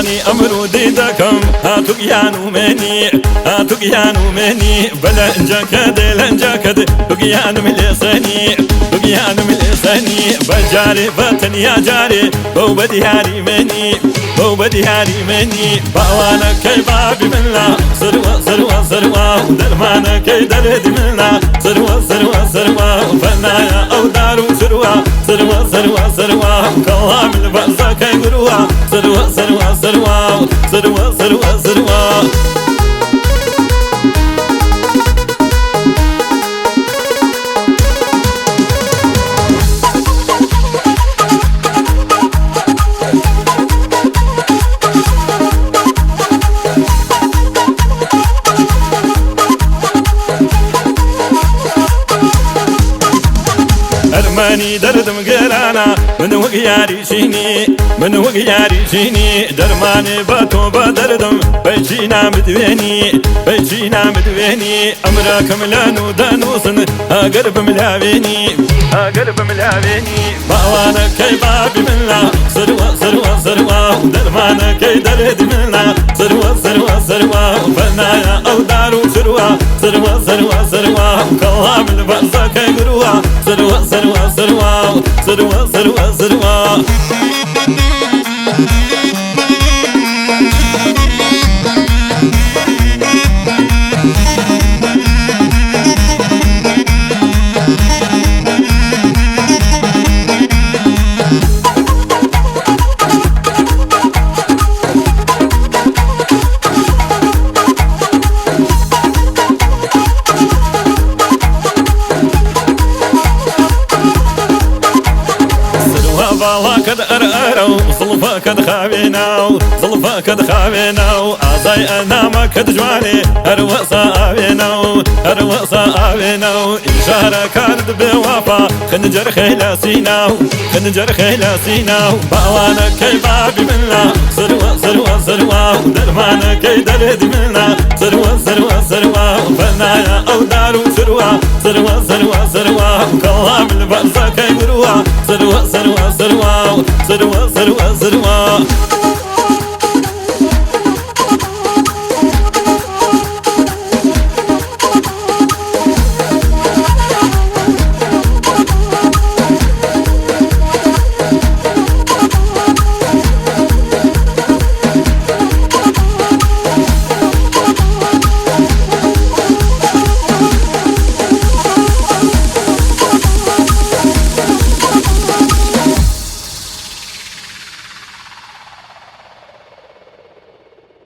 قوربانی ئەمر و دیدەکەم هاتوگیان و منی هاتوگیان و منی بەلەنجەکە دێ لەنجەکەت بگیانم لێسەنی بگیانم لێسەنی بەجارێ بە تەنیا جارێ بەو بە دیاری منی بەو بە دیاری منی باوانەکەی بابی منلا سروە سروە سروە دەرمانەکەی دەرێتی منلا سروە سروە سروە فەنایە ئەو دار و سروە سروە سروە سروە کەڵام بەرزەکەی گوروە سروە سروە سروە سروە سروە سروە. ئەرمانی دەردم گەرانە من وەک یاری چینی من وەک یاری چینی دەرمانێ بە تۆ بە دەردم بەچی نامدوێنی بەچی نامدوێنی ئەمراکەم لەن و دەنووسن ئەگەر بملاوێنی ئەگەر بملاوێنی باوانەکەی بابی منلا سروە سروە سروە دەرمانەکەی دەرێتی منلا سروە سروە سروە فەنایە ئەو دار و سروە سروە سروە سروە کەڵام بەرزەکەی گروە سروە سروە سروە سروە سروە سروە. باڵاکەت ئەرئەرە و زڵفەکەت خاوێنا و زڵفەکەت خاوێنا و ئازای ئەنامەکەت جوانێ هەروەسا ئاوێنە و هەروەسا ئاوێنە و ئیشارەکانت بێوافا خنجەر خێلە سینا و خنجەر خێلە سینا و باوانەکەی بابی منلا سروە سروە سروە دەرمانەکەی دەرێتی منلا سروە سروە سروە فەنایە ئەو دار و سروە سروە سروە سروە کەڵام بەرزەکەی گروە سروە سروە سروە سروە سروە سروە.